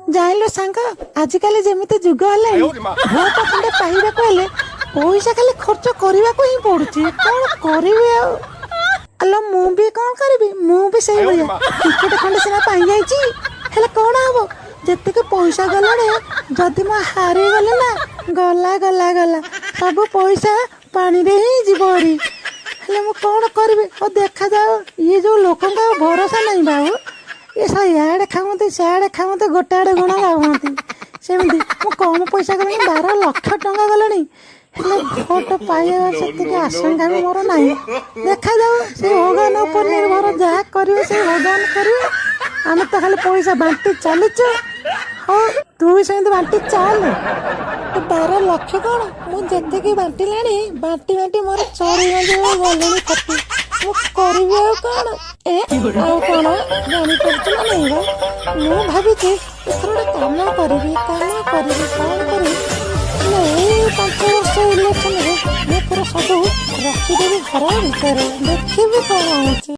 ଜାଣିଲୁ ସାଙ୍ଗ, ଆଜିକାଲି ଯେମିତି ଯୁଗ ହେଲାଣି, ଭୋଟ ଖଣ୍ଡେ ପାଇବାକୁ ହେଲେ ପଇସା ଖାଲି ଖର୍ଚ୍ଚ କରିବାକୁ ହିଁ ପଡୁଛି। କଣ କରିବି ଆଉ? ଆଲୋ, ମୁଁ ବି କଣ କରିବି? ମୁଁ ବି ସେଇଭଳିଆ ଟିକେଟ ଖଣ୍ଡେ ସିନା ପାଇଯାଇଛି, ହେଲେ କଣ ହବ? ଯେତିକି ପଇସା ଗଲାଣି, ଯଦି ମୁଁ ହାରିଗଲି ନା, ଗଲା ଗଲା ଗଲା, ସବୁ ପଇସା ପାଣିରେ ହିଁ ଯିବ ହରି। ହେଲେ ମୁଁ କଣ କରିବି? ହଉ, ଦେଖାଯାଉ। ଇଏ ଯୋଉ ଲୋକଙ୍କ ଆଉ ଭରସା ନାହିଁ ବାବୁ। ଏ ଶଳା ଇଆଡ଼େ ଖାଉନ୍ତି, ସିଆଡ଼େ ଖାଉନ୍ତି, ଗୋଟେ ଆଡ଼େ ଗୁଣ ଗାଉନ୍ତି। ସେମିତି ମୁଁ କମ ପଇସା ଗଲାଣି, 12 ଲକ୍ଷ ଟଙ୍କା ଗଲାଣି, ହେଲେ ଭୋଟ ପାଇବା ସେତିକି ଆଶଙ୍କା ବି ମୋର ନାହିଁ। ଦେଖାଯାଉ, ସେ ଭଗବାନ ଉପରେ ନିର୍ଭର। ଯାହା କରିବେ ସେ ଭଗବାନ କରିବେ। ଆମେ ତ ଖାଲି ପଇସା ବାଣ୍ଟି ଚାଲିଛୁ। ହଉ, ତୁ ବି ସେମିତି ବାଣ୍ଟି ଚାଲେ। 12 ଲକ୍ଷ କଣ, ମୁଁ ଯେତିକି ବାଣ୍ଟିଲାଣି, ବାଣ୍ଟି ବାଣ୍ଟି ମୋର ଚରି ଗଲେଣି ଫାଟି। ମୁଁ କରିବି ଆଉ କଣ? ଏ ଆଉ କଣ, ଜାଣିପାରୁଛୁ ନା ନାଇଁ ବା? ମୁଁ ଭାବିଛି ଏଥର ଗୋଟେ କାମ କରିବି। କାମ କରିବି, କଣ କରିବି? ହେଲେ ଏଇ 5 ବର୍ଷ ଇଲେକ୍ସନରେ ମୁଁ ପୁରା ସବୁ ରଖିଦେବି ଘର ଭିତରେ। ଦେଖିବି କଣ ହଉଛି।